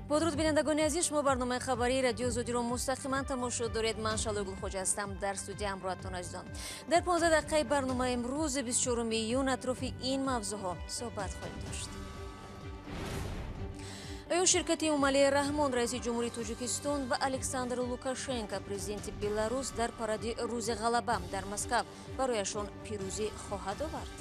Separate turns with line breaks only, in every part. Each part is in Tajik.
Бо дуруд, бинандагони азиз, шумо барномаи хабарии Радиои Озодиро мустақиман тамошо доред. Ман Шалои Гулхоҷа ҳастам, дар студия ҳамроҳатон азизон. Дар 15 дақиқаи барномаи имрӯз, 24 июн, атрофи ин мавзӯъҳо суҳбат хоҳем дошт. Оё ширкати Эмомалӣ Раҳмон, раиси ҷумҳурии Тоҷикистон, ва Александр Лукашенко, президенти Беларус, дар паради Рӯзи ғалаба дар Москав барояшон пирӯзӣ хоҳад овард?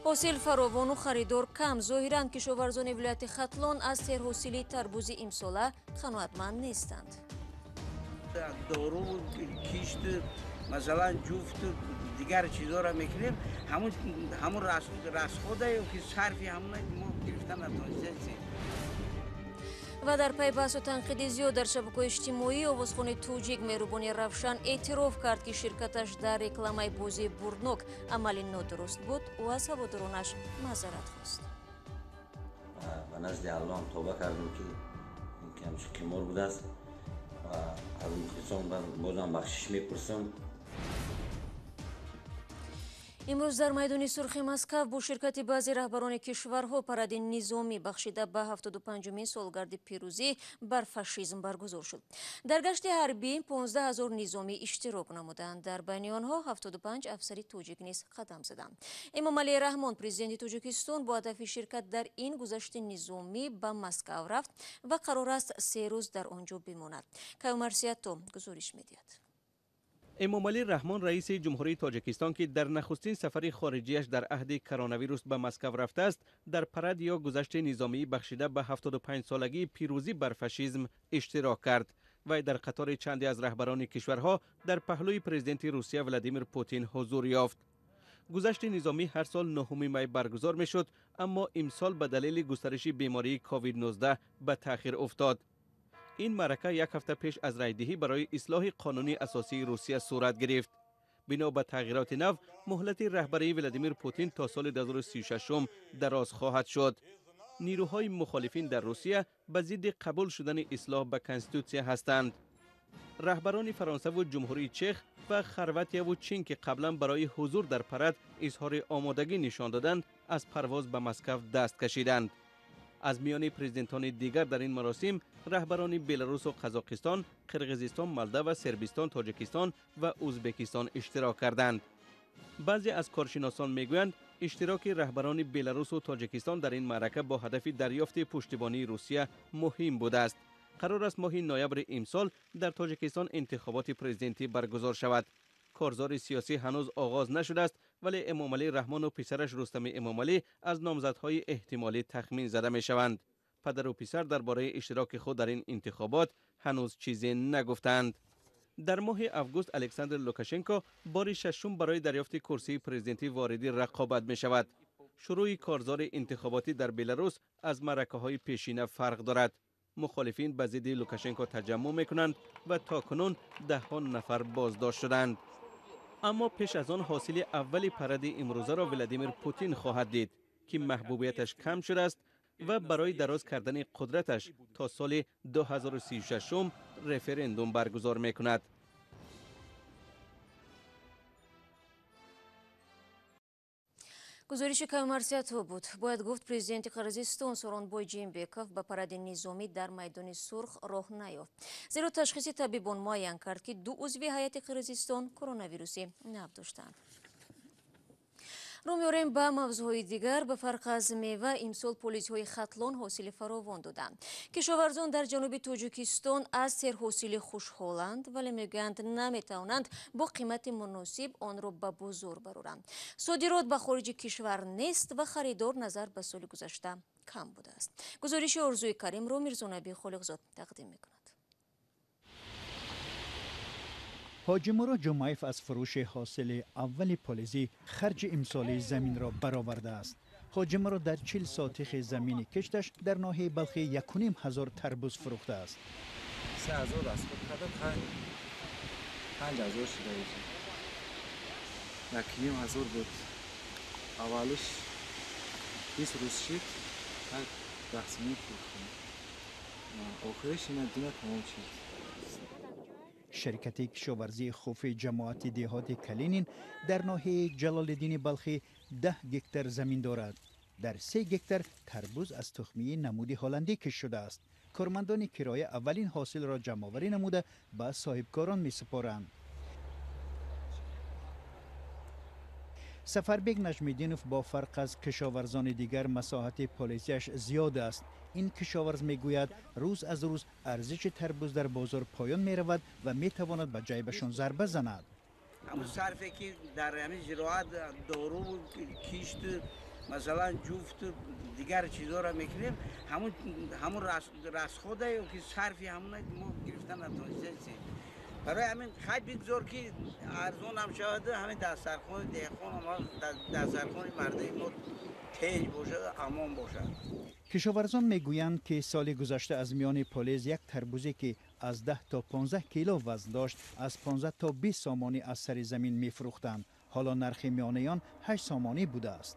Ҳосил фаровону харидор кам. Зоҳиран, кишоварзони вилояти Хатлон аз серҳосили тарбузи имсола қаноатманд нестанд.
Дору, кишт, масалан, ҷуфту дигар чизҳоро мекунем, ҳамун расхода ё ки сарфи ҳамуна мо гирифта натонистем.
Ва дар пай баҳсу танқиди зиёд дар шабакаҳои иҷтимоӣ, овозхони тоҷик Меҳрубони Равшан эътироф кард, ки ширкаташ дар рекламаи бозии бурднок амали нодуруст буд. Ӯ аз ҳаводоронаш маъзарат хост.
Ба назди Аллоҳам тавба кардем, ки ин ки ҳамчун қимор будааст, ва аз мухлисон бозам бахшиш мепурсам.
Имрӯз дар майдони Сурхи Москав бо ширкати баъзе раҳбарони кишварҳо паради низомӣ бахшида ба 75-умин солгарди пирӯзӣ бар фашизм баргузор шуд. Дар гашти ҳарбӣ 15 ҳазор низомӣ иштирок намуданд. Дар байни онҳо 75 афсари тоҷик низ қадам заданд. Эмомалӣ Раҳмон, президенти Тоҷикистон, бо ҳадафи ширкат дар ин гузашти низомӣ ба Москав рафт ва қарор аст 3 рӯз дар он ҷо бимонад. Каюмарсиятто гузориш медиҳад.
Эмомалӣ Раҳмон, раиси ҷумҳурии Тоҷикистон, ки дар нахустин сафари хориҷияш дар аҳди коронавирус ба Москав рафтааст, дар парад ё гузашти низомӣ бахшида ба 75-солагии пирӯзӣ бар фашизм иштирок кард. Вай дар қатори чанде аз раҳбарони кишварҳо дар паҳлӯи президенти Русия Владимир Путин ҳузур ёфт. Гузашти низомӣ ҳар сол 9 май баргузор мешуд, аммо имсол ба далели густариши бемории ковид-19 ба таъхир уфтод. Ин маърака як ҳафта пеш аз райдиҳӣ барои ислоҳи қонуни асосии Русия сурат гирифт. Бино ба тағйироти нав, муҳлати раҳбарии Владимир Путин то соли 2036 дароз хоҳад шуд. Нирӯҳои мухолифин дар Русия ба зидди қабул шудани ислоҳ ба конститутсия ҳастанд. Раҳбарони Фаронсаву Ҷумҳурии Чех ва Хорватияву Чин, ки қаблан барои ҳузур дар парад изҳори омодагӣ нишон доданд, аз парвоз ба Москав даст кашиданд. Аз миёни президентони дигар дар ин маросим раҳбарони Беларусу Қазоқистон, Қирғизистон, Молдава, Сербистон, Тоҷикистон ва Ӯзбекистон иштирок карданд. Баъзе аз коршиносон мегӯянд, иштироки раҳбарони Беларусу Тоҷикистон дар ин маърака бо ҳадафи дарёфти пуштибонии Русия муҳим будааст. Қарор аст, моҳи ноябри имсол дар Тоҷикистон интихоботи президентӣ баргузор шавад. Корзори сиёсӣ ҳанӯз оғоз нашудааст, вале Эмомалӣ Раҳмону писараш Рустами Эмомалӣ аз номзадҳои эҳтимолӣ тахмин зада мешаванд. Падару писар дар бораи иштироки худ дар ин интихобот ҳанӯз чизе нагуфтаанд. Дар моҳи август Александр Лукашенко бори шашум барои дарёфти курсии президентӣ вориди рақобат мешавад. Шурӯи корзори интихоботӣ дар Беларус аз маъракаҳои пешина фарқ дорад. Мухолифин ба зидди Лукашенко таҷаммӯъ мекунанд ва то кунун даҳҳо нафар боздошт шуданд. Аммо пеш аз он ҳосили аввали паради имрӯзаро Владимир Путин хоҳад дид, ки маҳбубияташ кам шудааст ва барои дароз кардани қудраташ то соли 2036 референдум баргузор мекунад.
Гузориши Каюмарсиятов буд. Бояд гуфт, президенти Қирғизистон Сооронбой Жээнбеков ба паради низомӣ дар майдони Сурх роҳ наёфт, зеро ташхиси табибон муайян кард, ки ду узви ҳайати Қирғизистон коронавируси нав доштанд. Рӯ меорем ба мавзӯъҳои дигар. Ба фарқ аз мева, имсол полизҳои Хатлон ҳосили фаровон доданд. Кишоварзон дар ҷануби Тоҷикистон аз серҳосилӣ хушҳоланд, вале мегӯянд, наметавонанд бо қимати муносиб онро ба бозор бароранд. Содирот ба хориҷи кишвар нест ва харидор назар ба соли гузашта кам будааст. Гузориши Орзуи Каримро Мирзонаби Холиқзод тақдим мекунад.
Ҳоҷимурод Ҷумаев аз фурӯши ҳосили аввали полизӣ харҷи имсолии заминро баровардааст. Ҳоҷимурод дар 40 сотихи замини кишташ дар ноҳияи Балхӣ 1500 тарбуз фурӯхтааст.
3000 расход кардам, 5000 шуда. 1500 буд аввалиш, 20 рӯз шид, тақсимӣ фурӯхтем, охириш ина дина тамом шид.
Ширкати кишоварзии Хуфи ҷамоати деҳоти Калинин дар ноҳияи Ҷалолиддини Балхӣ 10 гектар замин дорад. Дар 3 гектар тарбуз аз тухмии намуди ҳолландӣ кишт шудааст. Кормандони кироя аввалин ҳосилро ҷамъоварӣ намуда ба соҳибкорон месупоранд. Сафарбек Наҷмиддинов бо фарқ аз кишоварзони дигар масоҳати полизиаш зиёд аст. Ин кишоварз мегӯяд, рӯз аз рӯз арзиши тарбуз дар бозор поён меравад ва метавонад ба ҷайбашон зарба занад.
Ҳамун сарфе ки дар ҳамин зироат, дору, кишт, масалан ҷуфт, дигар чизҳоро мекунем, ҳамун расхода ё ки сарфи ҳамуна мо гирифта натавонистем. Барои ҳамин хай бигзор ки арзон ҳам шавад, ҳамин дастархони деҳқон, дастархони мардуми мо тенҷ бошад, амон бошад.
Кишоварзон мегӯянд, ки соли гузашта аз миёни полез як тарбузе ки аз 10 то 15 кило вазн дошт, аз 15 то 20 сомонӣ аз сари замин мефурӯхтанд. Ҳоло нархи миёнаи он 8 сомонӣ будааст.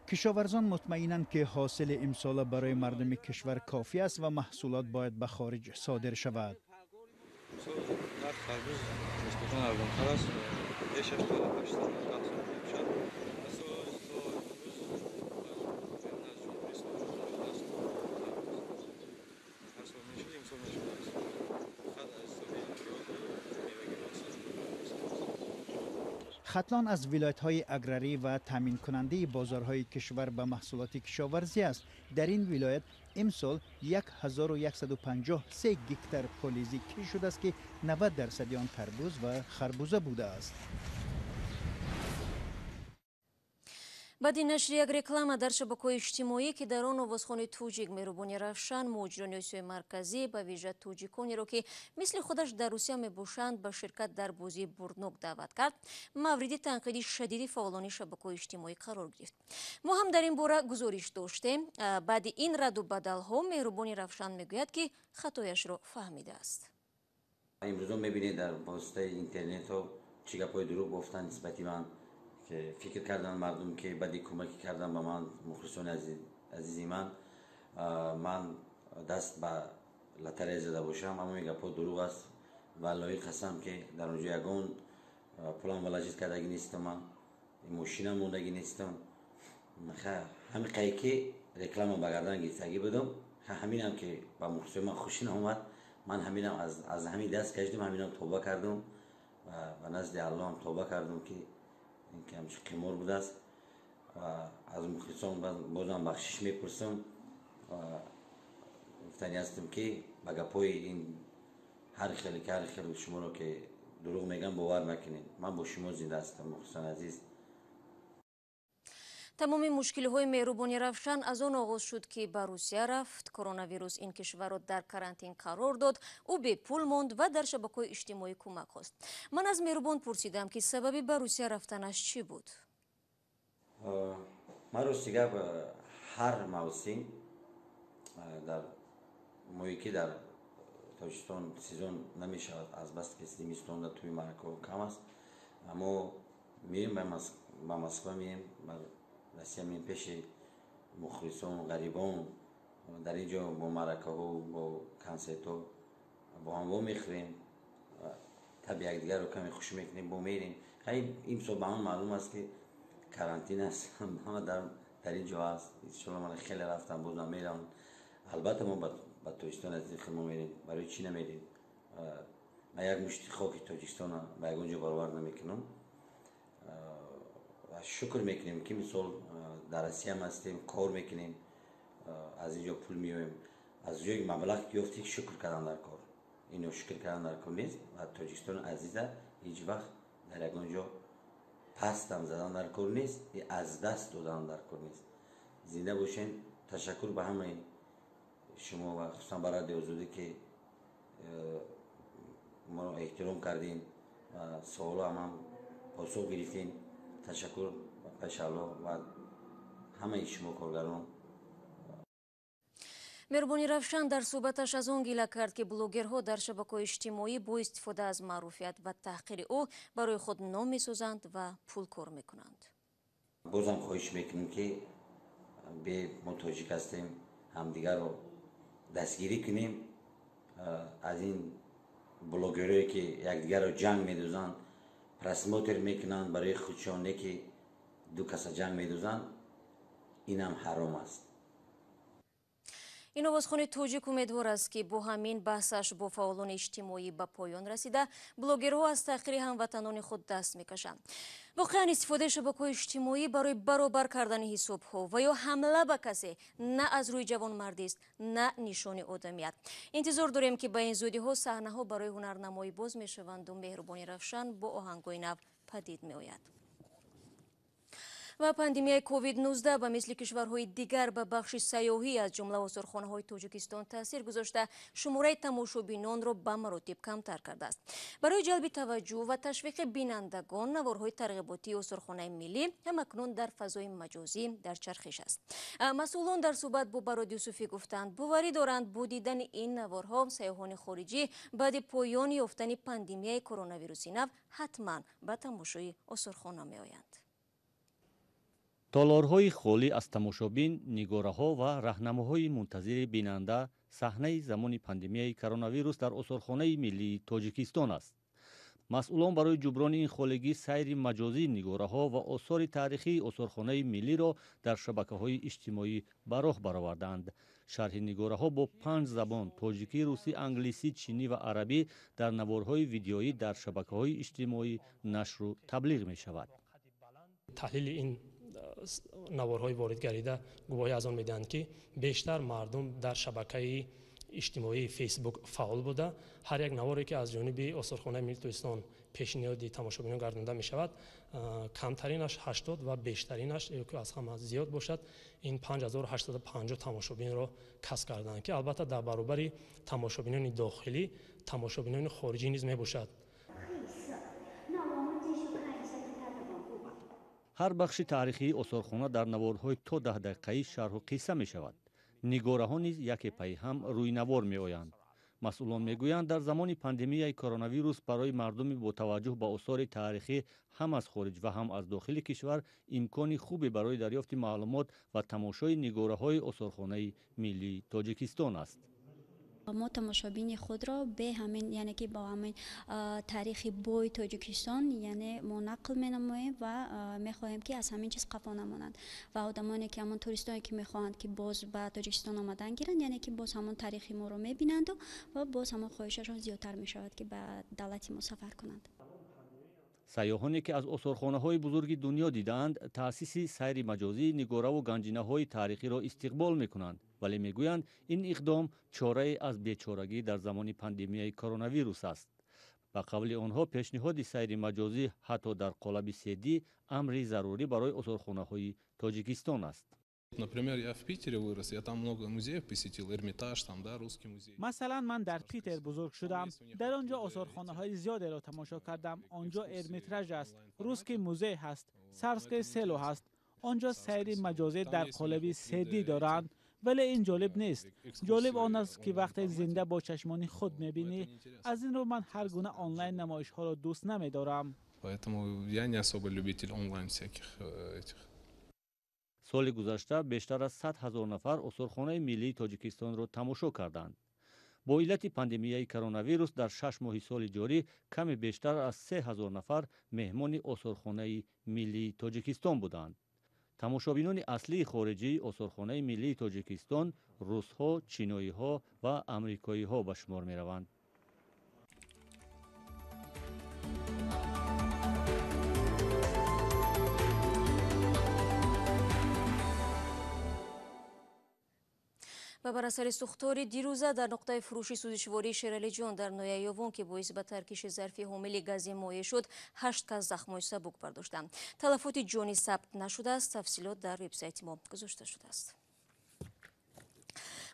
Кишоварзон мутмаинанд, ки ҳосили имсола барои мардуми кишвар кофӣ аст ва маҳсулот бояд ба хориҷ содир шавад.
Нарх тарбуз нисбатан арзонтар аст. 6 то 8 сомон, 10 сомон мешавад.
Хатлон аз вилоятҳои аграрӣ ва таъминкунандаи бозорҳои кишвар ба маҳсулоти кишоварзӣ аст. Дар ин вилоят имсол 1153 гектар полизӣ кишт шудааст, ки 90% он тарбуз ва харбуза будааст.
Баъди нашри як реклама дар шабакаҳои иҷтимоӣ, ки дар он овозхони тоҷик Меҳрубони Равшан муҳоҷирони Осиёи Марказӣ, ба вижа тоҷиконеро, ки мисли худаш дар Русия мебошанд, ба ширкат дар бозии бурднок даъват кард, мавриди танқиди шадиди фаъолони шабакаҳои иҷтимоӣ қарор гирифт. Мо ҳам дар ин бора гузориш доштем. Баъди ин раду бадалҳо Меҳрубони Равшан мегӯяд, ки хатояшро фаҳмидааст.
Имрӯзо мебинед, дар воситаи интернетҳо чӣ гапҳои дурӯғ бофтанд нисбати ман, фикр кардан мардум ки баъди кӯмакӣ кардан ба ман, мухлисони азизи ман, ман даст ба лотарея зада бошам. Аммо ин гапҳо дурӯғ аст ва лоиқ ҳастам, ки дар он ҷо ягон пулам валаҷид кардагӣ нестам, ман мошинам мондагӣ нестам. Ҳамин қае ки реклама ба гардан гирифтагӣ будам, ҳаминам ки ба мухлисони ман хушӣ наомад, ман ҳаминам аз ҳамин даст кашидам, ҳаминам тоба кардам ва ба назди Аллоҳам тоба кардам, ки ин ки ҳамчун қимор будааст. Ва аз мухлисон бозам бахшиш мепурсам ва гуфтанӣ ҳастам, ки ба гапҳои ин ҳар хеле ки ҳар хел шуморо ки дурӯғ мегӯям, бовар накунед. Ман бо шумо зинда ҳастам, мухлисони азиз.
Тамоми мушкилиҳои Меҳрубони Равшан аз он оғоз шуд, ки ба Русия рафт. Коронавирус ин кишварро дар карантин қарор дод, ӯ бепул монд ва дар шабакаҳои иҷтимоӣ кӯмак хост. Ман аз Меҳрубон пурсидам, ки сабаби ба Русия рафтанаш чӣ буд?
Ман рости гап, ҳар мавсим дар моҳе ки дар Тоҷикистон сезон намешавад, азбаски зимистон дар тӯи маърака кам аст, мо меем ба Москва, меем ба Россия, меем пеши мухлисон, ғарибон. Дар ин ҷо бо маъракаҳо, бо консертҳо бо ҳам вомехӯрем, таби якдигарро каме хуш мекунем, бо мерем. Имсол ба ҳама маълум аст, ки карантин аст, ҳама дар ин ҷо аст. Иншоалло ман хеле рафтам, бозам меравам. Албатта мо ба Тоҷикистон аз ин мо мерем. Барои чӣ намерем? Ман як мушти хоки Тоҷикистона ба ягон ҷо баровар намекунам. Шукр мекунем, ки мисол дар Россия ҳам ҳастем, кор мекунем, аз ин ҷо пул меоем. Аз ҷое маблағ ёфтӣ, шукр кардан дар кор. Ино шукр кардан дар кор нест. Ва Тоҷикистони азиза ҳеҷ вақт дар ягон ҷо пастам задан дар кор нест, аз даст додан дар кор нест. Зинда бошем. Ташаккур ба ҳамаи шумо ва хусусан ба Радиои Озодӣ, ки моро эҳтиром кардем ва саволҳо ҳамам посух гирифтем. Ташаккур пеши Аллоҳ ва ҳамаи шумо коргарон.
Меҳрубони Равшан дар суҳбаташ аз он гила кард, ки блогерҳо дар шабакаҳои иҷтимоӣ бо истифода аз маъруфият ва таҳқири ӯ барои худ ном месозанд ва пул кор мекунанд.
Бозам хоҳиш мекунем, ки бе мо тоҷик ҳастем, ҳамдигарро дастгирӣ кунем. Аз ин блогерое ки якдигарро ҷанг медозанд, просмотр мекунанд барои худшон, не ки ду каса ҷанг медозанд. Инам ҳаром аст.
Ин овозхони тоҷик умедвор аст, ки бо ҳамин баҳсаш бо фаъолони иҷтимоӣ ба поён расида, блогерҳо аз таҳқири ҳамватанони худ даст мекашанд. Воқеан, истифодаи шабакаҳои иҷтимоӣ барои баробар кардани ҳисобҳо ва ё ҳамла ба касе на аз рӯи ҷавонмардист, на нишони одамият. Интизор дорем, ки ба ин зудиҳо саҳнаҳо барои ҳунарнамоӣ боз мешаванду меҳрубони Равшан бо оҳангҳои нав падид меояд. Ва пандемияи COVID-19 ба мисли кишварҳои дигар ба бахши сайёҳӣ, аз ҷумла осорхонаҳои Тоҷикистон таъсир гузошта, шумораи тамошобинонро ба маротиб камтар кардааст. Барои ҷалби таваҷҷӯҳ ва ташвиқи бинандагон наворҳои тарғиботии осорхонаи миллӣ ҳамакнун дар фазои маҷозӣ дар чархиш аст. Масъулон дар суҳбат бо Барод Юсуфӣ гуфтанд, боварӣ доранд, бо дидани ин наворҳо сайёҳони хориҷӣ баъди поён ёфтани пандемияи коронавируси нав ҳатман ба тамошои осорхона меоянд.
Толорҳои холӣ аз тамошобин, нигораҳо ва раҳнамоҳои мунтазири бинанда саҳнаи замони пандемияи коронавирус дар осорхонаи миллии Тоҷикистон аст. Масъулон барои ҷуброни ин холигӣ сайри маҷозии нигораҳо ва осори таърихии осорхонаи миллиро дар шабакаҳои иҷтимоӣ ба роҳ баровардаанд. Шарҳи нигораҳо бо 5 забон тоҷикӣ, русӣ, англисӣ, чинӣ ва арабӣ дар наворҳои видеоӣ дар шабакаҳои иҷтимоӣ нашру таблиғ мешавад.
Таҳлили ин наворҳои воридгарида гувоҳӣ аз он медиҳанд, ки бештар мардум дар шабакаи иҷтимоии Фейсбук фаъол буда, ҳар як наворе, ки аз ҷониби осорхонаи миллии Тоҷикистон пешниҳоди тамошобинон гардонда мешавад, камтаринаш 80 ва бештаринаш ё ки аз ҳама зиёд бошад, ин 5850 тамошобинро касб карданд, ки албатта дар баробари тамошобинони дохилӣ тамошобинони хориҷӣ низ мебошад.
Ҳар бахши таърихии осорхона дар наворҳои то 10 дақиқаӣ шарҳу қисса мешавад. Нигораҳо низ яке пайи ҳам рӯи навор меоянд. Масъулон мегӯянд, дар замони пандемияи коронавирус барои мардуми бо таваҷҷӯҳ ба осори таърихӣ ҳам аз хориҷ ва ҳам аз дохили кишвар имкони хубе барои дарёфти маълумот ва тамошои нигораҳои осорхонаи миллии Тоҷикистон аст.
Мо тамошобини худро бе ҳамин, яъне ки бо ҳамин таърихи бои Тоҷикистон, яъне мо нақл менамоем ва мехоҳем, ки аз ҳамин чиз қафо намонанд ва одамоне, ки ҳамон туристоне, ки мехоҳанд, ки боз ба Тоҷикистон омадан гиранд, яъне ки боз ҳамон таърихи моро мебинанду ва боз ҳамон хоҳишашон зиёдтар мешавад, ки ба давлати мо сафар кунанд.
Сайёҳоне, ки аз осорхонаҳои бузурги дунё дидаанд, таъсиси сайри маҷозии нигораву ганҷинаҳои таърихиро истиқбол мекунанд, вале мегӯянд, ин иқдом чорае аз бечорагӣ дар замони пандемияи коронавирус аст. Ба қавли онҳо, пешниҳоди сайри маҷозӣ ҳатто дар қолаби 3D амри зарурӣ барои осорхонаҳои Тоҷикистон аст.
Например, я в Питере вырос, я там много музеев посетил, Эрмитаж, там, да, русский музей.
Масалан, ман дар Питер бузург шудам. Дар он ҷо осорхонаҳои зиёдеро тамошо кардам. Он ҷо Эрмитаж аст, Русский музей ҳаст, Царское село ҳаст. Он ҷо сайри маҷозӣ дар қолаби 3D доранд. Вале ин ҷолиб нест. Ҷолиб он аст, ки вақте зинда бо чашмони худ мебинӣ. Аз ин рӯ ман ҳар гуна онлайн намоишҳоро дӯст намедорам.
Поэтому я не особо любитель онлайн всяких этих.
Соли гузашта бештар аз 100 ҳазор нафар осорхонаи миллии Тоҷикистонро тамошо карданд. Бо иллати пандемияи коронавирус дар 6 моҳи соли ҷорӣ каме бештар аз 3 ҳазор нафар меҳмони осорхонаи миллии Тоҷикистон буданд. Тамошобинони аслии хориҷии осорхонаи миллии Тоҷикистон русҳо, чиноиҳо ва амрикоиҳо ба шумор мераванд.
Ва бар асари сӯхтори дирӯза дар нуқтаи фурӯши сӯзишвории Шералиҷон дар ноҳияи Ёвон, ки боиси ба таркиши зарфи ҳомили гази моеъ шуд, 8 кас захмҳои сабук бардоштанд. Талафоти ҷонӣ сабт нашудааст. Тафсилот дар вебсайти мо гузошта шудааст.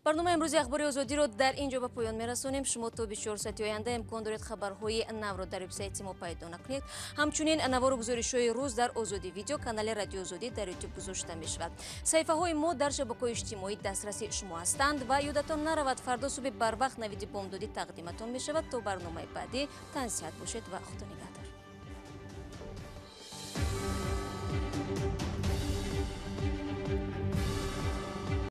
Барномаи имрӯзи Ахбори Озодиро дар ин ҷо ба поён мерасонем. Шумо то 24 соати оянда имкон доред хабарҳои навро дар вебсайти мо пайдо накунед. Ҳамчунин навору гузоришҳои рӯз дар Озодӣ видео канали Радио Озодӣ дар Ютуб гузошта мешавад. Саҳифаҳои мо дар шабакаҳои иҷтимоӣ дастраси шумо ҳастанд ва ёдатон наравад, фардо субҳи барвақт навиди бомдодӣ тақдиматон мешавад. То барномаи баъдӣ тансиҳат бошед ва худо нигаҳдор.